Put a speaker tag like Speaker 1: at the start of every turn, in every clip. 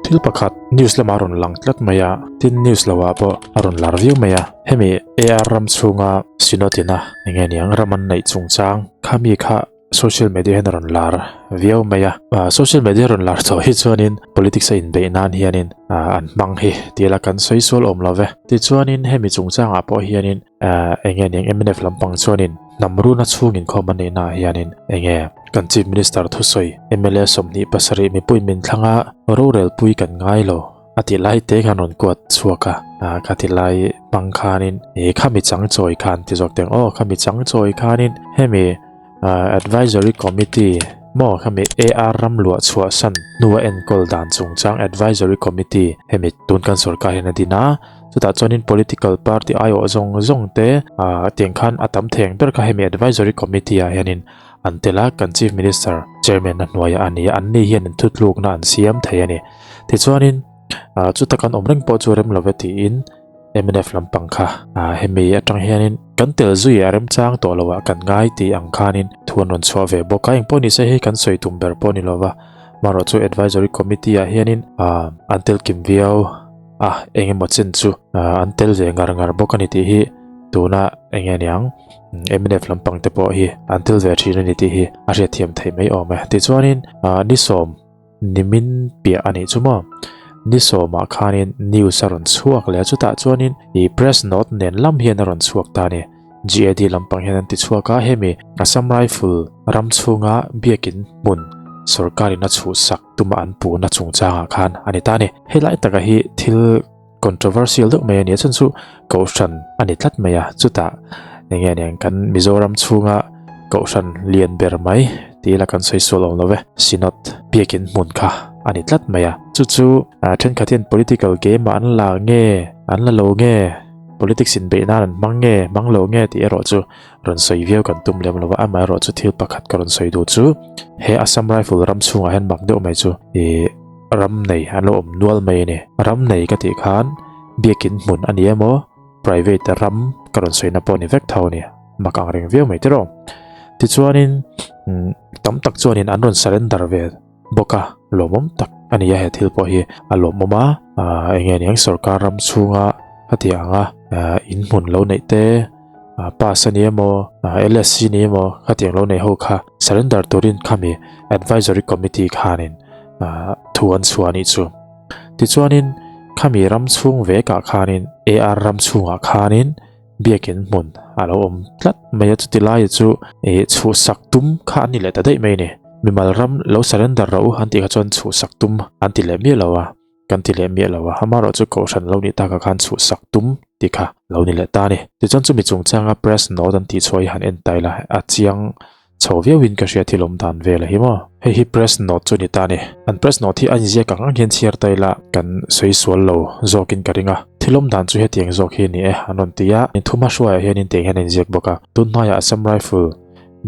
Speaker 1: Thil pakhat news lamah a rawn lang tlat mai a, tin news loah pawh a rawn lar viau mai a. Hemi AR ram chhunga Synod ina eng nge niang ram an neih chungchang kha mi kha social media hian a rawn lar viau mai a. Social media rawn lar tawh hi chuanin politics a inbeih nan hianin an hmang hi tih la kan sawi sual awm lo ve. Tichuanin hemi chungchangah pawh hianin eng nge niang mnf lampang chuanin hnam runa chhung inkhawm an neihnaah hianin eng nge kan Chief Minister thusawi mla 27 mipui min thlanga rorelpui kan ngai lo a ti lai te khan rawn kuat chhuak a, ka ti lai hmang khanin ih khami chang chawi khan ti zawk teng aw khami chang chawi khanin hemi advisory committee maw khami AR ram luah chhuah san hnua enkawl dan chungchang advisory committee hemi tun kan sorkar hian a din a. Chutah chuanin political party aiawh zawng zawng te ah tiang khan a tam theng ber kha hemi advisory committee ah hianin an tel a, kan chief minister chairman a hnuaiah a ni a, anni hian in thutlukna an siam thei a ni. Tichuanin ah chuta kan awm reng pawh chu rem love tiin mnf lampang kha ah hemi atang hianin kan tel zui a remchang tawh loh ah kan ngai tih ang khanin thu an rawn chhuah ve bawk a, engpawh ni se hei kan sawi tum ber pawh ni lova, marawh chu advisory committee ah hianin ah an tel kim viau. A eng emaw chin chu an tel ve ngar ngar bawk a ni tih hi tuna eng nge niang mnf lampang te pawh hi an tel ve thin a ni tih hi a hriatthiam theih mai awm e. Tichuanin ni sawm nimin piah a nih chu maw ni sawmah khanin news a rawn chhuak leh a chutah chuanin ih press note nen lam hian a rawn chhuak ta a ni. GAD lampang hian an ti chhuak a hemi Assam Rifle ram chhunga biakin hmun sorkarin a chhuhsak tuma an puhna chungchangah khan a ni ta a ni. Helai taka hi thil controversial deuh mai a ni a chhan chu kohhran a ni tlat mai a chutah eng nge niang kan Mizoram chhunga kohhran lian ber mai tih ila kan sawi sual awm lo ve Synod biakin hmun kha a ni tlat mai a chu chu thenkhat hian political game ah an la nge an la lo nge politics inbeih nan an hmang nge hmang lo nge tih erawh chu rawn sawi viau kan tum lem lo va, amaherawh chu thil pakhat ka rawn sawi duh chu he Assam Rifle ram chhungah hian mak deuh mai chu ih ram nei an lo awm nual mai a ni. Ram nei ka tih khan biakin hmun a ni emaw private ram ka rawn sawina pawh a ni vek tho a ni, mak ang reng viau mai tiraw. Tichuanin tam tak chuanin an rawn surrender ve bawk a, lawmawm tak a ni a he thil pawh hi a lawmawm a, eng nge niang sorkar ram chhunga hetiang anga in hmun lo neih te pass a ni emaw LSC ni emaw khatiang lo nei ho kha surrender turin khami advisory committee khanin thu an chhuah a nih chu. Tichuanin khami ram chhung vekah khanin AR ram chhungah khanin biakin hmun a lo awm tlat mai a chuti laia chu ih chhuhsak tum kha an ni leh ta daih mai a ni. Mimal ram lo surrender rawh u an tih kha chuan chhuhsak tum an ti leh miah lo a. Kan ti leh miah lo a, amaherawh chu kohhran lo nih takah khan chhuhsak tum tih kha lo ni leh ta a ni. Tichuan chumi chungchanga press note an tih chhuah hi han en ta ila, a chiang chho viauin ka hria thil awm dan vel a hi maw. Hei hi press note chu ni ta a ni. An press note hi a inziak ang ang hian chhiar ta ila kan sawi sual lo zawkin ka ring a. Thil awm dan chu hetiang zawk hi a ni e an rawn ti a, inthuma hruaiah hianin tiang hian a inziak bawk a. Tun hnaiah Assam Rifle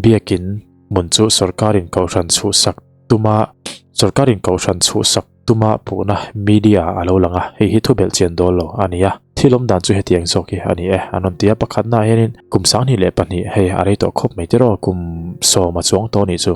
Speaker 1: biakin hmun chu sorkarin kohhran chhuhsak tuma sorkarin kohhran chhuhsak Tuma puhna media a lo lang a, hei hi thubelh chian dawl lo a ni a. Thil awm dan chu hetiang zawk hi a ni e. An rawn ti a, pakhatnaah hianin kum 22 hei a rei tawh khawp mai tiraw, kum 10 a chuang tawh a nih chu.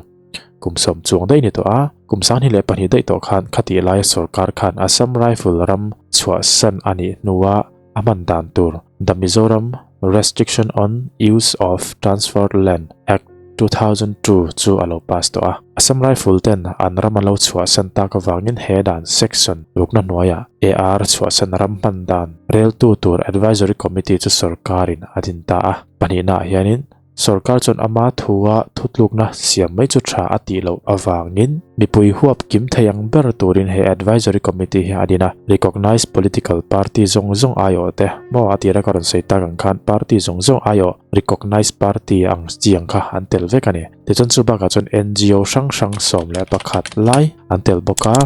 Speaker 1: Kum 10 chuang daih a ni tawh a, kum 22 daih tawh khan khatih laia sorkar khan Assam Rifle ram chhuahsan a nih hnua a hman dan tur The Mizoram Restriction on Use of Transferred Land Act, 2002 chu a lo pass tawh a. Assam Rifle ten an ram an lo chhuahsan tak avangin he dan section rukna hnuaiah AR chhuahsan ram hman dan reltu tur Advisory Committee chu sorkarin a din ta a. Pahnihnaah hianin Sorkar chuan ama thua thutlukna siam mai chu tha a tih loh avangin mipui huap kim thei ang ber turin he Advisory Committee hi a din a. Recognised political party zawng zawng aiawh te maw a tira ka rawn sawi tak ang khan party zawng zawng aiawh recognised party ang chiang kha an tel vek a ni. Tichuan chu bakah chuan NGO hrang hrang 11 lai an tel bawk a,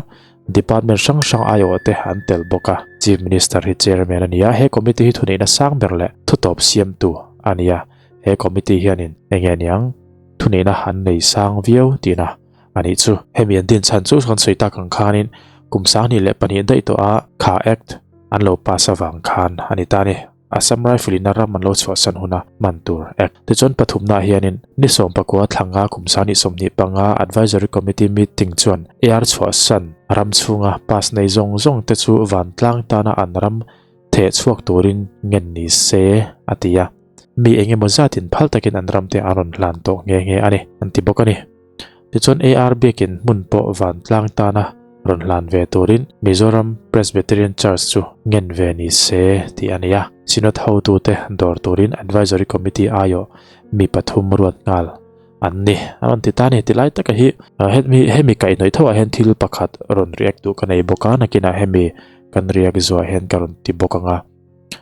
Speaker 1: department hrang hrang aiawh te an tel bawk a. Chief Minister hi chairman a ni a, he committee hi thuneihna sang ber leh thutawp siamtu a ni a. He committee hianin eng nge niang thuneihna an nei sang viau tihna a nih chu. Hemi an din chhan chu kan sawi tak ang khanin kum 32 daih tawh a kha act an lo pass avang khan a ni ta a ni. Assam Rifle in a ram an lo chhuahsan huna hman tur Act. Tichuan pathumnaah hianin ni sawmpakua thlanga kum sangni 25 Advisory Committee meeting chuan AR chhuahsan ram chhunga pass nei zawng zawng te chu vantlang tana an ram theh chhuak turin ngen ni se a ti a. Mi engemaw zatin phal takin an ram te an rawn hlan tawh nghe nghe a ni an ti bawk a ni. Tichuan AR biakin hmun pawh vantlang tana rawn hlan ve turin Mizoram Presbyterian Church chu ngen ve ni se tih a ni a. Synod hotute dawr turin Advisory Committee aiawh mi pathum ruat nghal an ni. A rawn ti ta a ni. Tilai taka hi hemi hemi kaihhnawih tho ah hian thil pakhat rawn react duh ka nei bawk a, nakinah hemi kan react zuah hian ka rawn ti bawk ang a.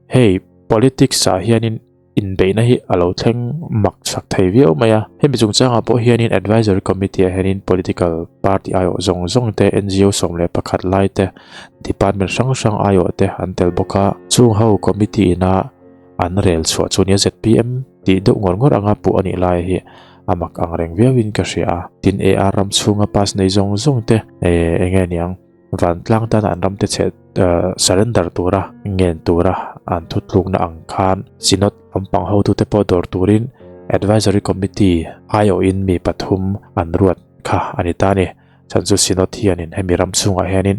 Speaker 1: Hei politics ah hianin Inbeihna hi a lo thleng mak chak thei viau mai a. Hemi chungchangah pawh hianin Advisory Committee ah hianin Political Party aiawh zawng zawng te, NGO 11 lai te, Department hrang hrang aiawh te an tel bawk a. Chung ho Committee ina an rel chhuah chu nia zpm tih deuh ngawr ngawr anga puh a nih lai hi a mak ang reng viauin ka hria a. Tin AR ram chhunga pass nei zawng zawng te eng nge niang? Vantlang tana an ramte chhe surrender tura ngen tura an thutlukna ang khan Synod lampang hotute pawh dawr turin Advisory Committee aiawhin mi pathum an ruat kha a ni ta a ni. Chhan chu Synod hianin hemi ram chhungah hianin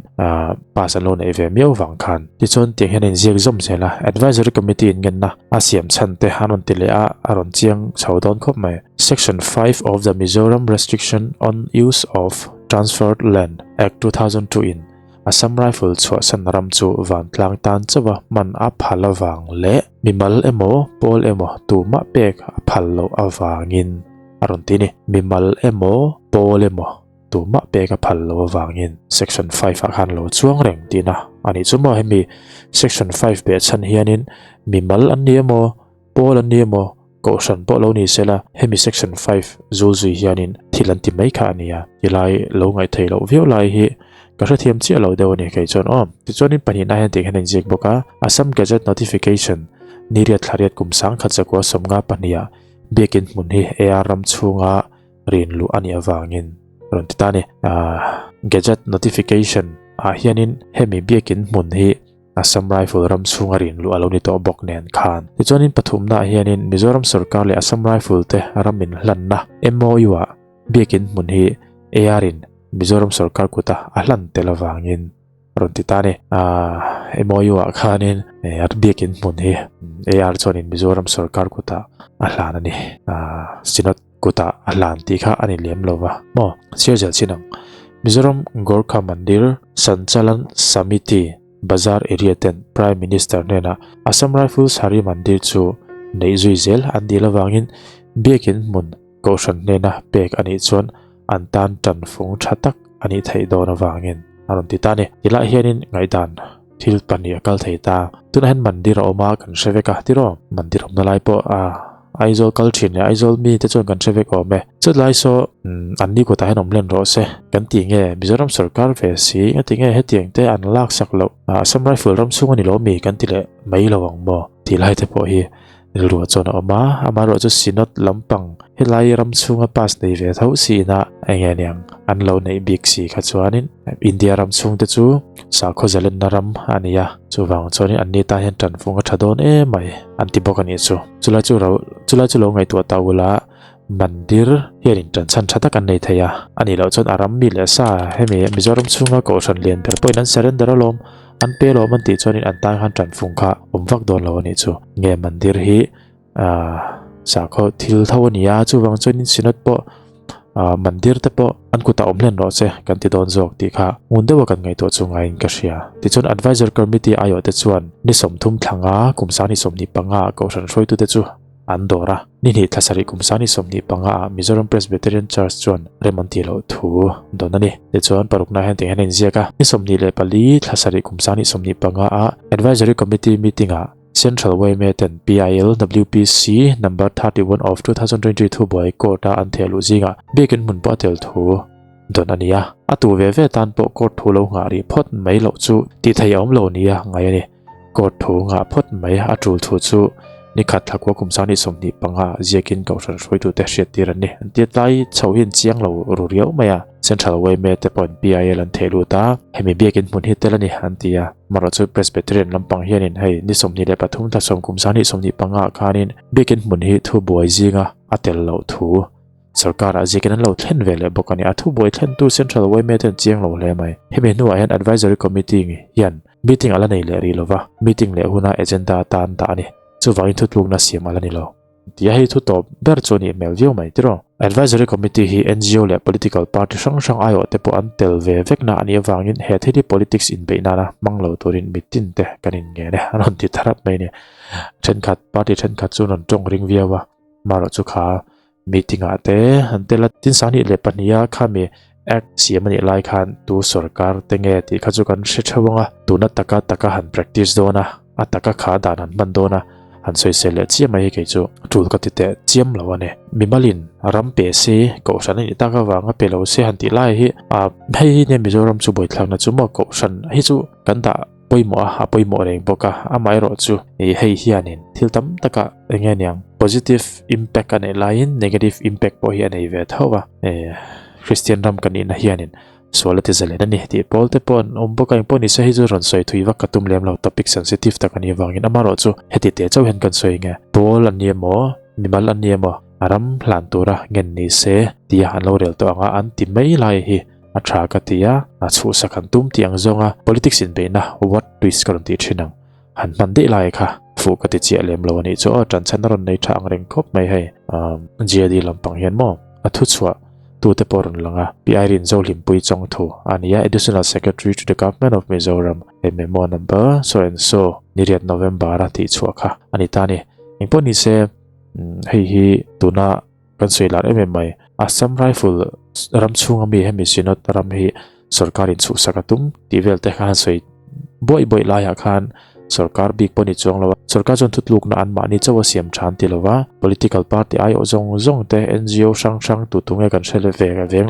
Speaker 1: pass an lo neih ve miau vang khan. Tichuan tiang hian a inziak zawm zel a, Advisory Committee in ngenna a siam chhan te an rawn ti leh a, a rawn chiang chho dawn khawp mai. Section 5 of the Mizoram Restriction on Use of Transferred Land Act 2002 in Assam Rifle chhuahsan ram chu vantlang tan chauha hman a phal avang leh mimal emaw pawl emaw tumah pek a phal loh avangin a rawn ti a ni. Mimal emaw pawl emaw tumah pek a phal loh avangin Section 5 ah khan lo chuang reng tihna a nih chu maw. Hemi Section 5 behchhan hianin mimal an ni emaw Pawl an ni emaw, Kohhran pawh lo ni sela, hemi section 5 zul zui hianin thil an ti mai kha a ni a, tilai lo ngaihtheih loh viau lai hi ka hrethiam chiah lo deuh a ni kei chuan aw. Tichuanin pahnihna hian tih hian a inziak bawk a, Assam Gazette Notification ni riat thla riat kum sangkhat zakua 52 ah biakin hmun hi AR ram chhunga rin luh a nih avangin rawn ti ta a ni. Gazette Notification ah hianin hemi biakin hmun hi Assam Rifle ram chhunga rin luh a lo ni tawh bawk nen khan. Tichuanin pathumnaah hianin Mizoram sorkar leh Assam Rifle te ram inhlanna MOU ah biakin hmun hi AR in Mizoram sorkar kuta a hlan tel avangin rawn ti ta a ni. MOU ah khanin biakin hmun hi AR chuanin Mizoram sorkar kuta a hlan a ni. Synod kutah a hlan tih kha a ni lem lo va maw? Chhiar zel chin ang. Mizoram Gorkha Mandir Sanchalan Samiti Bazar area ten Prime Minister hnenah Assam Rifles Hari Mandir chu neih zui zel an dil avangin biakin hmun kohhran hnena pek a nih chuan an tan tanfung tha tak a nih theih dawn avangin a rawn ti ta a ni. Tilai hianin ngaihdan thil pahnih a kal thei ta. Tunah hian mandir a awm a kan hre vek a tiraw? Mandir awmna lai pawh a Aizawl kal thin leh Aizawl mi te chuan kan hre vek awm e. Chutlai saw an ni kutah hian awm len rawh se kan ti nge Mizoram sorkar ve si engati nge hetiang te an lak sak loh Assam Rifle ram chhung a ni lo mi kan ti leh mai lo ang maw tih lai te pawh hi rilruah chuan a awm a, amaherawh chu Synod lampang helai ram chhunga pass nei ve tho siin a enge niang an lo neih bik si kha chuanin India ram chhung te chu sakhaw zalenna ram a ni a, chuvang chuanin anni tan hian tanfung a tha dawn em mai an ti bawk a nih chu. Chulai chu ro chulai chu lo ngaihtuah ta ula mandir hianin tanchhan tha tak an nei thei a, a nih loh chuan a ram mi leh sa hemi Mizoram chhunga kohhran lian ber pawhin an surrender alawm an pe alawm an tih chuanin an tan khan tanfung kha awm vak dawn lo a nih chu. Nge mandir hi ahh sakhaw thil tho a ni a chuvang chuanin synod pawh ahh mandir te pawh an kutah awm hlen rawh che kan ti dawn zawk tih kha ngun deuha kan ngaihtuah chu ngaiin ka hria. Tichuan adviser committee aiawh te chuan ni 30 thlanga kum 25 ah kohhran hruaitute chu an dawr a, ni hnih thla sarih kum 25 ah Mizoram Presbyterian Church chuan rem an tih loh thu dawn a ni. Tichuan parukna hian tiang hian a inziak a, ni 24 thla sarih kum 25 ah advisory committee meeting ah Central yma ten PIL WPC Number 31 of 2022 thubuai court a an theh luh zingah biakin hmun pawh a tel thu dawn a ni a. A tu ve ve tan pawh court thu lo nghah rih phawt mai loh chu tih theih a awm lo nia ngai a ni. Court thu nghah phawt mai a tul thu chu nikhat thlakua kum 25 ziakin kohhran hruaitute hriattir an ni. An tia tlai chho hi an chiang lo ru riau mai a. Central yma te pawhin PIL an theh lut a, hemi biakin hmun hi tel a ni an ti a. Amaherawhchu Presbyterian lampang hianin hei ni 23 thla sawm kum 2025 ah khanin biakin hmun hi thubuai zinga a tel loh thu Sorkarah ziakin an lo thlen ve leh bawk a ni. A thubuai thlentu Central yma te an chiang lo hle mai. Hemi hnuah hian Advisory Committee hian meeting a la nei leh rih lova, meeting leh huna agenda atan dah a ni. Chuvangin thutlukna siam a la ni lo. Tia hei thu tawp ber chu a nih hmel viau mai tiraw. Advisory Committee hi ngo leh political party hrang hrang aiawh te pawh an tel ve vekna a nih avangin he thil hi politics inbeih nana hmang lo turin mitin te kan inngen e an rawn ti tharap mai a ni. Thenkhat party thenkhat chu an rawn tawng ring viau a, marawh chu kha meeting ah te an tel a. Tin 22 a khami Act siam a nih lai khan tu sorkar te nge tih kha chu kan hre theuh ang a, tuna taka taka han practice dawn a, a taka kha dan han hman dawn a, han sawisel leh chiam mai hi kei chu tul ka ti teh chiam lo a ni. Mimalin ram pe se, kohhran a nih tak avanga pe lo se han tih lai hi a, hei hi nia Mizoram chu buaithlakna chu maw kohhran hi chu kan dah pawimawh a, a pawimawh reng bawk a, amaherawh chu ih hei hianin thil tam takah eng nge niang positive impact a neih laiin negative impact pawh hi a nei ve tho a, eh Christian ram kan nihna hianin sual a ti zalen a ni tih pawl te pawh an awm bawk a, engpawh nise hei chu rawn sawi thui vak ka tum lem lo topic sensitive tak a nih avangin amaherawh chu heti teh chauh hian kan sawi nge pawl an ni emaw mimal an ni emaw a ram hlan tura ngen ni se tia an lo rel tawh ang a an ti mai lai hi. A tha ka ti a, a chhuhsak han tum tih ang zawnga politics inbeihna what twist ka rawn tih thin ang. Han hman daih lai kha fuh ka ti chiah lem lo a nih chu aw, tanchhan a rawn nei tha ang reng khawp mai hei. GAD lampang hian maw a thuchhuah tute pawh a rawn lang a, Pi Irene Zohlimpui Chawngthu a ni a, Additional Secretary to the Government of Mizoram, hei memo number so and so niriat November a tihchhuah kha a ni ta a ni. Engpawh nise hei hi tuna Kan sawi lar em em mai. Assam Rifle ram chhunga mi hemi Synod ram hi sorkar in chhuhsak a tum tih vel te kha han sawi buaih buaih laiah khan sorkar bik pawh ni chuang lo a. Sorkar chuan thutlukna an mahni chauh a siam than ti lova, political party aiawh zawng zawng te, ngo hrang hrang tu tu nge kan hre ve veng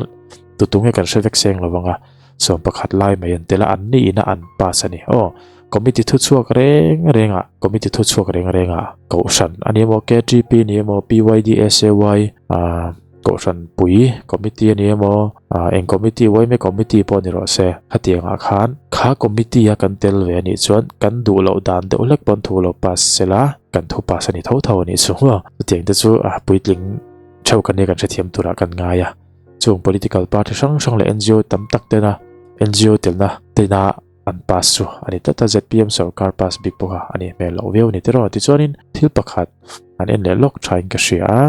Speaker 1: tu tu nge kan hre vek seng lo vang a, sawm pakhat lai mai an tel a, an ni ina an pass a ni. Aw. Committee thuchhuak reng rengah Committee thuchhuak reng rengah Kohhran a ni emaw KTP ni emaw PYDSAY ah Kohhran pui Committee a ni emaw ah eng Committee yma Committee pawh ni rawh se khatiangah khan kha Committee a kan tel ve a nih chuan kan duh loh dan deuh hlek pawn thu lo pass sela kan thu pass a ni tho tho a nih chu maw chutiang te chu ah puitling theuh kan nia kan hrethiam turah kan ngai a chung political party hrang hrang leh ngo tam tak tena ngo telna tena An pass chu a ni tlat a, zpm sorkar pass bik pawh kha a nih hmel loh viau a ni tiraw. Tichuanin thil pakhat an en leh lawk thain ka hria a,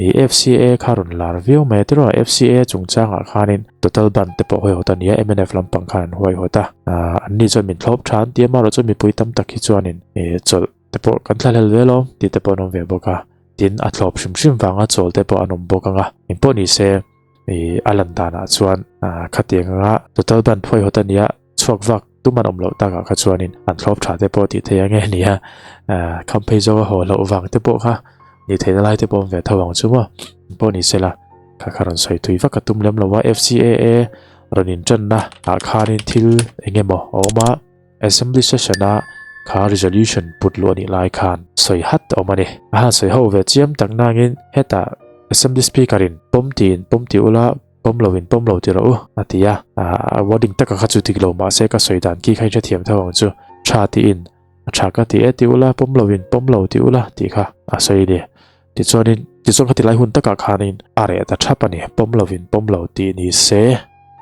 Speaker 1: ih FCA kha rawn lar viau mai a tiraw. FCA chungchangah khanin total ban te pawh huaihawt a ni a, mnf lampang khan an huaihawt a, an ni chuan min thlawp tha an ti a, amaherawh chu mipui tam tak hi chuanin ih chawlh te pawh kan thlahlel ve alawm tih te pawh an awm ve bawk a, tin a thlawp hrim hrim vanga chawl te pawh an awm bawk ang a, engpawh ni se. Ih a lan danah chuan khatiang anga total ban phuai hawt a nia chhuak vak tum an awm loh takah kha chuanin an thlawp tha te pawh tih theih ang e nia kham phei zawk a haw loh vang te pawh kha ni theihna lai te pawh awm ve tho ang chu maw pawh ni sela kha kha rawn sawi thui vak a tum lem lo a FCAA rawn intanna ah khanin thil eng emaw a awm a. Assembly session a kha resolution put luh a nih lai khan sawi hat a awm a ni. A han sawi ho ve chiam tak nangin hetah Assembly Speaker in pawm tiin pawm ti ula, pawm lo in pawm lo ti rawh u a ti a. A wording taka kha chu dik lo mahse ka sawi dan khi kha in hrethiam tho ang chu. Tha tiin a tha ka ti e ti ula, pawm lo in pawm lo ti ula tih kha a sawi a ni. Tichuanin tichuan khati lai hun takah khanin a reh ta thap a ni. Pawm lo in pawm lo tih ni se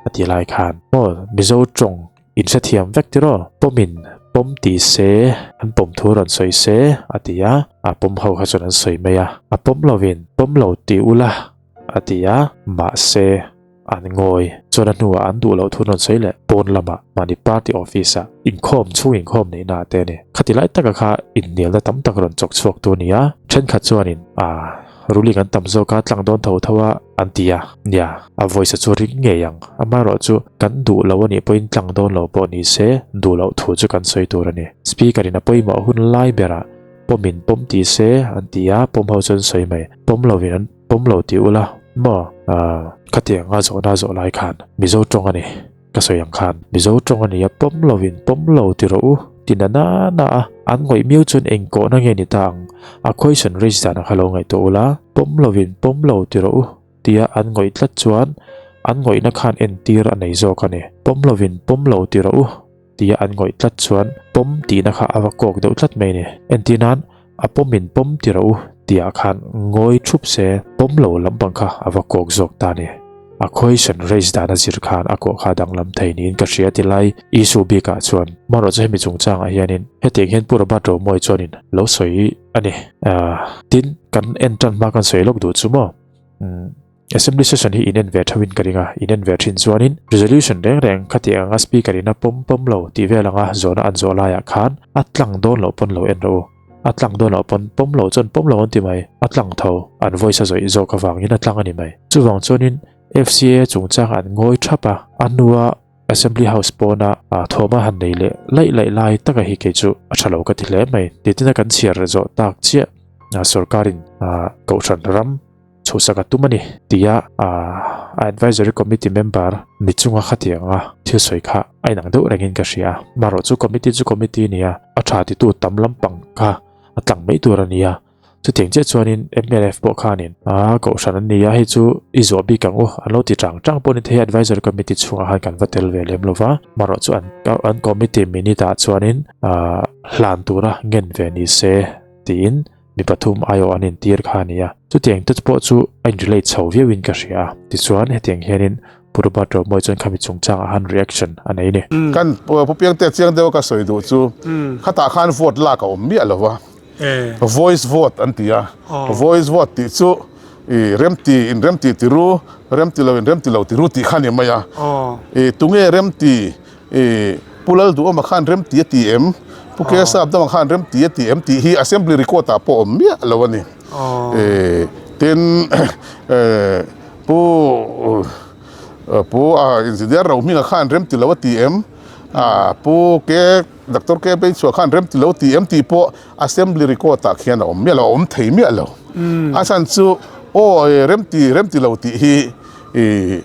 Speaker 1: a ti lai khan maw Mizo tawng In hrethiam vek tiraw? Pawmin pawm ti se, an pawm thu rawn sawi se, a ti a. A pawm ho kha chuan an sawi mai a. A pawm lovin pawm lo ti ula, a ti a. Mahse, an ngawi. Chuan a hnuah an duh loh thu rawn sawi leh pawn lamah mahni party office-ah inkhawm chhung inkhawm neihna ah te a ni. Khati lai taka kha inhnialna tam tak rawn chawk chhuak tu a ni a. Thenkhat chuanin a. Ruling an tam zawk a, tlang dawn tho tho a, an ti a. Nia, a voice chu ring ngei ang. Amaherawh chu kan duh lo a nih pawhin tlang dawn lo pawh ni se, duh loh thu chu kan sawi tur a ni. Speaker in a pawimawh hun lai berah pawmin pawm ti se, an ti a, pawm ho chu an sawi mai. Pawm lovin an pawm lo ti ula maw? Khatiang a zawhna zawh lai khan Mizo tawng a ni. Ka sawi ang khan Mizo tawng a ni a, pawm lovin pawm lo ti rawh u ti na na na a, an ngawih miau chuan eng kawhna nge ni ta ang? A question raise dan a kha lo ngaihtuah ula, pawm lovin pawm lo ti rawh u tia an ngawih tlat chuan An ngawihna khan entir a nei zawk a ni. Pawm lovin pawm lo ti rawh u tia an ngawih tlat chuan pawm tihna kha a va kawk deuh tlat mai a ni. Entir nan a pawmin pawm ti rawh u tihah khan ngawi thup se pawm lo lampang kha a va kawk zawk ta a ni. A question raise dan a zir khan a kawh kha danglam thei niin ka hria ti lai issue bikah chuan marawh chu hemi chungchangah hianin hetiang hian Pu Robert Romawi chuanin lo sawi a ni. Tin, kan en tan hma kan sawi lawk duh chu maw? Assembly session hi in en ve theuhin ka ring a, in en ve thin chuanin resolution reng reng khati anga speaker in a pawm pawm lo tih vel anga zawhna an zawh laiah khan a tlang dawn loh pawn lo en rawh u. A tlang dawn loh pawn pawm lo chuan pawm lo an ti mai, a tlang tho, an voice a zawih zawk avangin a tlang a ni mai. Chuvang chuanin FCA chungchang an ngawi thap a, a hnua Assembly House pawna thawm a han nei leh laih laih lai taka hi kei chu a tha lo ka ti hle mai. Nitina kan chhiar zawh tak chiah sorkarin kohhran ram chhuhsak a tum a ni tia a advisory committee member ni chunga khatianga thil sawi kha a inang deuh rengin ka hria. Marawh chu committee chu committee a nia, a tha titu tam lampang kha a tlang mai tur a nia. Chutiang chiah chuanin mnf pawh khanin a kohhran an ni a, hei chu i zawh bik ang u an lo ti chang chang pawh ni thei a, advisory committee chhungah khan kan va tel ve lem lo va, marawh chu an an committee minute ah chuanin ah hlan tura ngen ve ni se tiin mi pathum aiawh an intir kha a ni a, chutiang te pawh chu a in relate chho viauin ka hria a, tichuan hetiang hianin Pu Robert Romawi chuan khami chungchangah khan reaction a nei a ni.
Speaker 2: Kan Pu Piangtea chiang deuha ka sawi duh chu khatah khan vote lak a awm miah lo va. Voice vote an ti a, voice vote tih chu i remti in remti ti ru, remti lo in remti lo ti ru tih kha a ni mai a. I tunge remti i Pu Lalduhawma khan remti a ti em, Pu Kesap dangah khan remti a ti em tih hi assembly record ah pawh awm miah lo a ni. I tin Pu Pu Engineer Rohminga khan remti lo a ti em, Pu Ke Doctor K Beichhuah khan rem ti lo ti em tih pawh Assembly record ah khian a awm miah lo, a awm thei miah lo. A chhan chu aw rem ti rem ti lo tih hi ih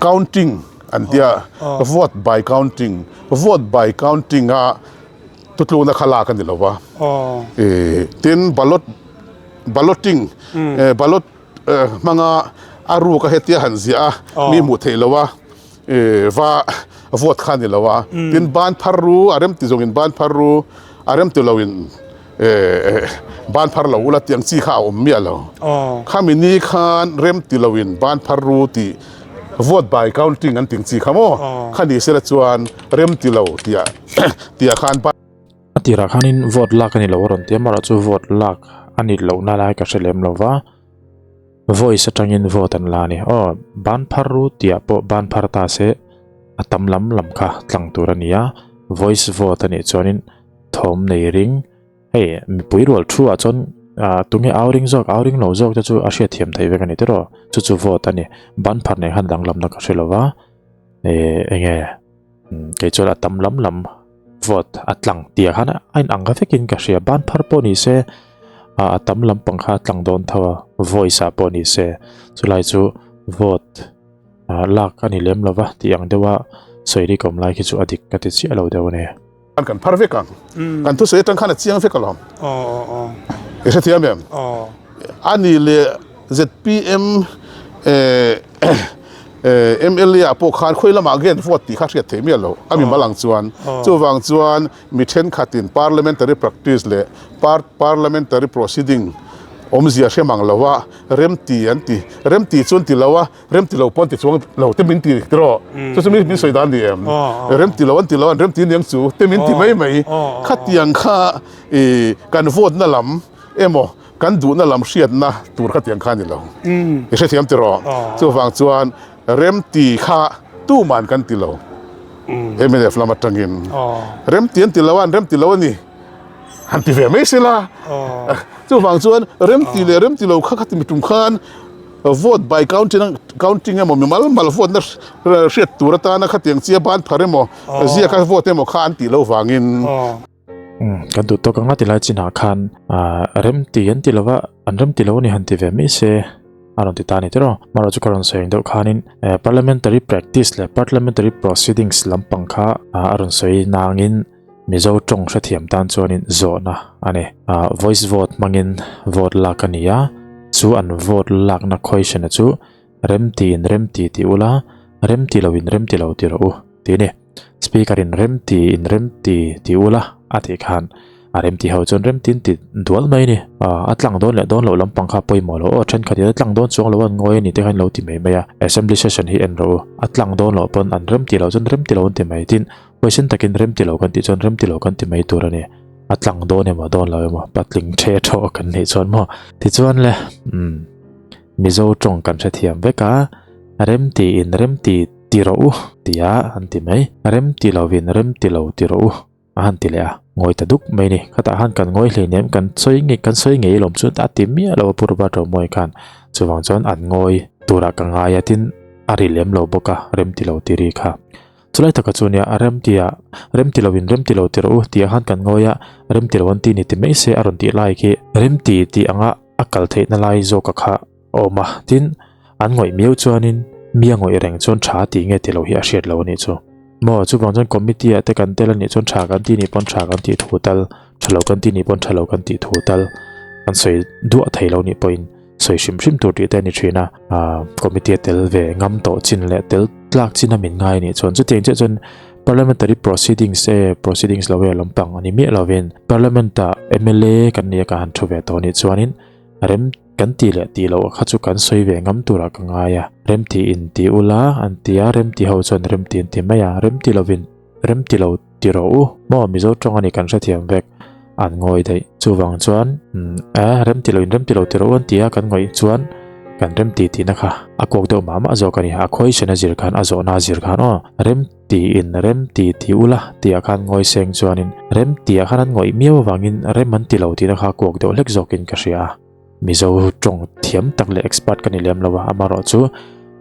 Speaker 2: counting an tia vote by counting, vote by counting a thutlukna kha lak a ni lo va. Ih tin ballot balloting ballot hmanga a ruk a hetia han ziah a mi hmuh theih lo a. Va vote kha a ni lo a, tin ban phar ru a rem ti zawngin ban phar ru a rem ti loin ban phar lo ula tih ang chi kha a awm miah lo. Khami ni khan rem ti loin ban phar ru tih vote by counting an tih ang chi kha maw kha ni sela chuan rem ti lo tih ah khan ban
Speaker 1: A tirah khanin vote lak a ni lo a rawn ti a, amaherawhchu vote lak a ni lohna lai ka hre lem lo va. Voice atangin vote an la a ni. Aw, ban phar ru tihah pawh ban phar ta se a tam lam lam kha tlang tur a ni a, voice vote a nih chuanin thawm nei ring, hei mipui rual thu ah chuan ah tunge au ring zawk au ring lo zawk te chu a hriatthiam theih vek a ni tiraw, chu chu vote a ni. Ban phar nen khan danglamna ka hre lo va, eh enge. Kei chuan a tam lam lam vote a tlang tih ah khan a inang ka vekin ka hria ban phar pawh ni se a tam lampang kha a tlang dawn tho a voice ah pawh ni se chulai chu vote lak a ni lem lova tih ang deuha sawi rik awm lai khi chu a dik ka ti chiah lo deuh a ni.
Speaker 2: Kan phar vek ang kan thusawi atang khan a chiang vek alawm i hrethiam em a ni leh zpm MLA ah pawh khan khawi lamah nge an vote tih kha hriat theih miah loh a mi mal ang chuan. Chuvang chuan mi thenkhatin parliamentary practice leh parliamentary proceeding awmzia hre mang lo a, remti an ti, remti chu an ti lo a, remti lo pawh an ti chuang lo te min ti tiraw? Chu chu min sawi dan ni em? Remti lo an ti lo a, an remti aniang chu te min ti mai mai. Khatiang kha kan vote na lam emaw Kan duhna lam hriatna tur kha tiang kha a ni lo. I hrethiam tiraw? Chuvang chuan remti kha tuman kan ti lo. Mnf lam atangin remti an ti lo a, an remti lo a ni. Han ti ve mai sela. Chuvang chuan remti leh remti lo kha khati mitum khan vote by counting counting emaw mi mal mal vote na hriat tur atana khatiang chia ban phar emaw ziaka vote emaw kha an tih lo vangin.
Speaker 1: Umm kan duh tawk anga tilai chinah khan ah rem ti an ti lova an rem ti lo a ni han ti ve mai se a rawn ti ta a ni tiraw amaherawh chu ka rawn sawi ang deuh khanin eh parliamentary practice leh parliamentary proceedings lampang kha ah a rawn sawi nangin Mizo tawng hrethiam tan chuanin zawhna a ni ah voice vote hmangin vote lak a ni a chu an vote lakna question-a chu. Remti in remti ti ula, remti lo in remti lo ti rawh u, ti a ni. Speaker in remti in remti ti ula a tih khan a remti ho chuan remti in ti dual mai a ni. A tlang dawn leh dawn loh lampang kha pawimawh lo aw, thenkhat in a tlang dawn chuang lo an ngawi a ni te khan lo ti mai mai a. Assembly session hi en rawh u, a tlang dawn loh pawn an remti lo chuan remti lo an ti mai. Tin, huaisen takin remti lo kan tih chuan remti lo kan ti mai tur a ni. A tlang dawn emaw dawn lo emaw patling the thaw kan nih chuan maw. Tichuan le, umm, Mizo tawng kan hrethiam vek a, remti in remti ti rawh u tia an ti mai. Remti lovin remti lo ti rawh u a han ti leh a, ngawi ta duk mai ni. Khatah khan kan ngawi hlei nem, kan sawi ngei kan sawi ngei lawm chu a ti miah lo a Pu Robert Romawi khan. Chuvang chuan an ngawi turah ka ngai a tin a ri lem lo bawk a, remti lo ti ri kha. Chulai taka chu nia a remtia remti lovin remti lo ti rawh u tih ah khan kan ngawi a, remti lo an ti ni ti mai se a rawn tih lai khi remti tih anga a kal theihna lai zawka kha a awm a, tin an ngawih miau chuanin mi a ngawih reng chuan tha tih nge ti lo hi a hriat lo a nih chu. Maw chuvang chuan committee ah te kan tel a nih chuan tha kan ti nih pawn tha kan tih thu tal, tha lo kan ti nih pawn tha lo kan tih thu tal kan sawi duah thei lo nih pawhin sawi hrim hrim tur tih te a ni thin a, ah committee a tel ve ngam tawh chin leh tel tlak chin a min ngai a nih chuan chutiang chiah chuan parliamentary proceedings e proceedings lo e lampang a ni miah lovin parliament ah mla kan nia ka han thu ve tawh a nih chuanin rem kan tih leh tih loh kha chu kan sawi ve ngam turah ka ngai a, rem tih in ti ula an ti a, rem ti ho chuan rem ti an ti mai a, rem ti lovin rem ti lo ti rawh u maw Mizo tawng a ni kan hrethiam vek an ngawi daih chuvang chuan a rem ti lo in rem ti lo ti rawh u an ti a kan ngawih chuan kan rem ti tihna kha a kuak deuh mah mah zawk a ni a question a zir khan a zawhna a zir khan aw rem ti in rem ti ti ula tih ah khan ngawi seng chuanin rem tih ah khan an ngawih miau avangin rem an ti lo tihna kha a kuak deuh hlek zawkin ka hria a. Mizo tawng thiam tak leh expert ka ni lem lo a, amaherawhchu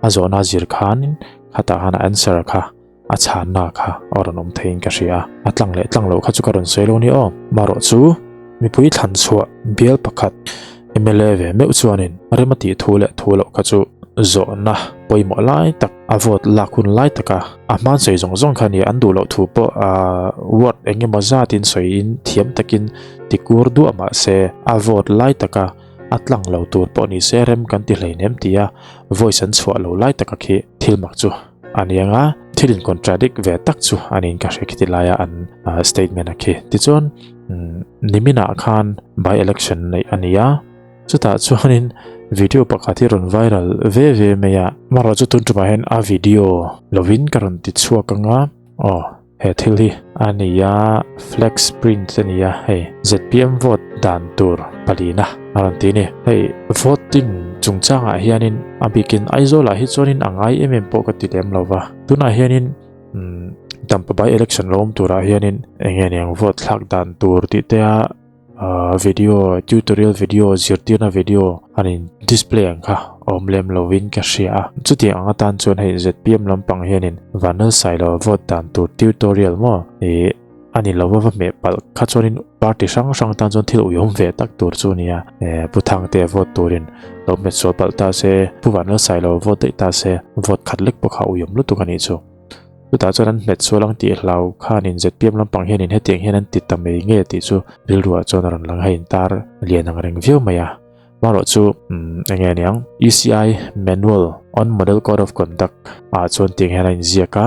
Speaker 1: a zawhna a zir khanin khatah khan a answer kha a chhanna kha a rawn awm theiin ka hria a, a tlang leh tlang loh kha chu ka rawn sawi lo ni aw. Marawh chu mipui thlan chhuah bial pakhat mla ve meuh chuanin rem a tih thu leh thu loh kha chu zawhna pawimawh lai tak a vote lak hun lai taka a hman sawi zawng zawng kha a ni a, an duh loh thu pawh aa word eng emaw zatin sawiin thiam takin ti kur duah mah se a vote lai taka a tlang lo tur pawh ni se rem kan ti hleinem tia voice an chhuah lo lai taka khi thil mak chu a ni ang a, thil in contradict ve tak chu a niin ka hre khiti laia an statement a khi. Tichuan niminah khan by election neih a ni a, chutah chuanin video pakhat hi rawn viral ve ve mai a. Amaherawhchu chu tun tumah hian a video lovin ka rawn ti chhuak ang a, aw he thil hi a ni a, flex print a ni a, hei zpm vote dan tur palina a rawn ti a ni. Hei voting chungchangah hianin a bikin Aizawlah hi chuanin a ngai em em pawh ka ti lem lo va, tunah hianin umm Dampa by election lo awm turah hianin eng nge niang vote thlak dan tur tih te a ahh video tutorial video zirtirna video an in display ang kha a awm lem lovin ka hria a, chutiang ang atan chuan hei zpm lampang hianin Vanlalsailo vote dan tur tutorial maw ih A ni lo va va hmeh palh kha chuanin party hrang hrang tan chuan thil uiawm ve tak tur chu a ni a, eh Pu Thangte vote turin lo hmet sual palh ta se, Pu Vanlalsailo vote daih ta se, vote khat lek pawh kha uiawm lutuk a nih chu. Chutah chuan an hmet sual ang tih hlau khanin zpm lampang hianin hetiang hian an ti ta mai nge tih chu rilruah chuan a rawn lang a intar lian ang reng viau mai a. Marawh chu umm eng nge niang ECI Manual on Model Code of Conduct ah chuan tiang hian a inziak a,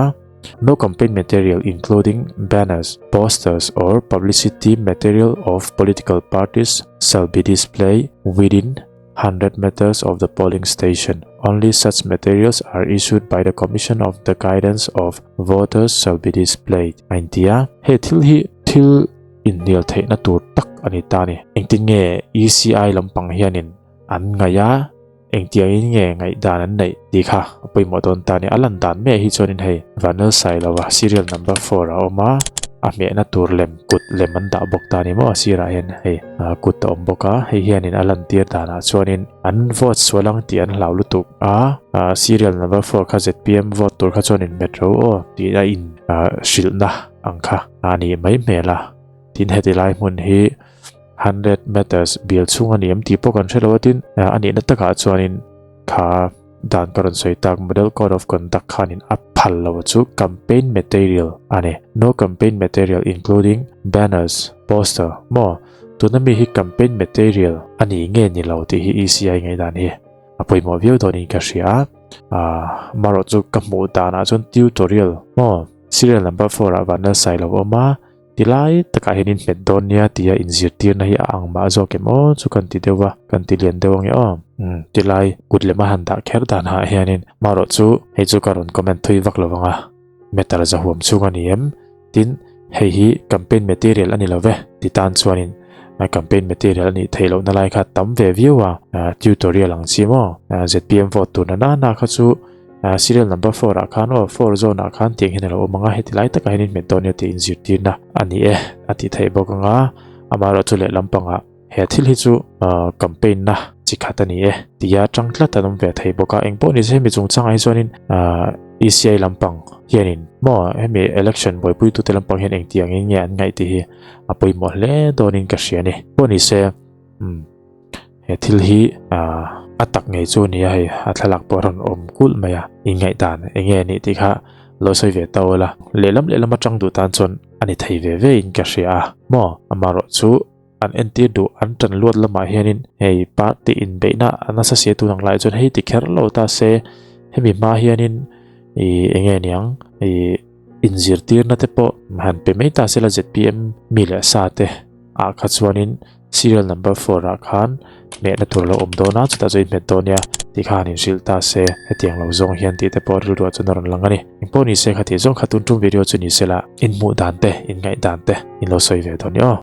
Speaker 1: No campaign material including banners, posters or publicity material of political parties shall be displayed within 100 meters of the polling station. Only such materials are issued by the Commission of the Guidance of Voters shall be displayed a inti a. He thil hi thil inhnial theihna tur tak a ni ta a ni. Engtin nge ECI lampang hianin an ngaih a, engtiangin nge ngaihdan an neih tih kha a pawimawh dawn ta a ni. A lan dan meh hi chuanin hei Vanlalsailova serial number four a awm a, a hmehna tur lem kut lem an dah bawk ta a ni maw a sirah hian hei kut a awm bawk a, hei hianin a lantir danah chuanin an vote sual ang tih an hlau lutuk a, serial number four kha zpm vote tur kha chuan inhmet ro aw tih a in hrilhna ang kha a nih mai hmel a, tin heti lai hmun hi 100 meters bial chhung a ni em tih pawh kan hre lo a tin a nihna takah chuanin kha dan ka rawn sawi tak model code of conduct khanin a phal lo chu campaign material a ni no campaign material including banners poster maw tuna mi hi campaign material a ni nge ni lo tih hi ECI ngaihdan hi a pawimawh viau dawnin ka hria a. Ahh marawh chu ka hmuh danah chuan tutorial maw serial number four ah vanlal sailo a awm a tilai takah hian in hmet dawn nia tia inzirtirna hi a ang mah zawk em aw chu kan ti deuh a kan ti lian deuh ange aw umm tilai kut lema han dah kher danah hianin marawh chu hei chu ka rawn comment thui vak lo vang a. Meter zahuam chhung a ni em? Tin, hei hi campaign material a ni lo ve ti tan chuanin campaign material a nih theih lohna lai kha tam ve viau a, tutorial ang chi maw? Zpm vote tur na nana kha chu serial number four ah khan aw four zone ah khan tiang hian a lo awm ang a, heti lai takah hian in hmet dawn nia tih inzirtirna a ni e a tih theih bawk ang a, amaherawhchu lehlam pangah He thil hi chu campaign na chi khat a ni e tia tang tlat an awm ve thei bawk a, engpawh ni se hemi chungchangah hi chuanin ECI lampang hianin maw hemi election buaipuitute lampang hian engtiangin nge an ngaih tih hi a pawimawh hle dawnin ka hria a ni. Pawh ni se umm he thil hi a tak ngei chu a ni a hei a thlalak pawh a rawn awm kulh mai a, inngaihdan eng nge a nih tih kha lo sawi ve ta ula lehlam lehlam atang duh tan chuan a ni thei ve ve in ka hria a maw amaherawh chu. An entir duh an tan luat lamah hianin hei party inbeihna a nasa sia tun ang lai chuan hei ti kher lo ta se hemi hma hianin ih eng nge niang ih inzirtirna te pawh han pe mai ta sela zpm mi leh sa te ah kha chuanin serial number four ah khan hmehna tur a lo awm dawn a chutah chuan inhmet dawn nia tih kha han inhrilh ta se hetiang lo zawng hian tih te pawh rilruah chuan a rawn lang a ni engpawh ni se kha tih zawng kha tun tum video chu ni sela inhmuh dan te inngaih dan te in lo sawi ve dawn ni aw.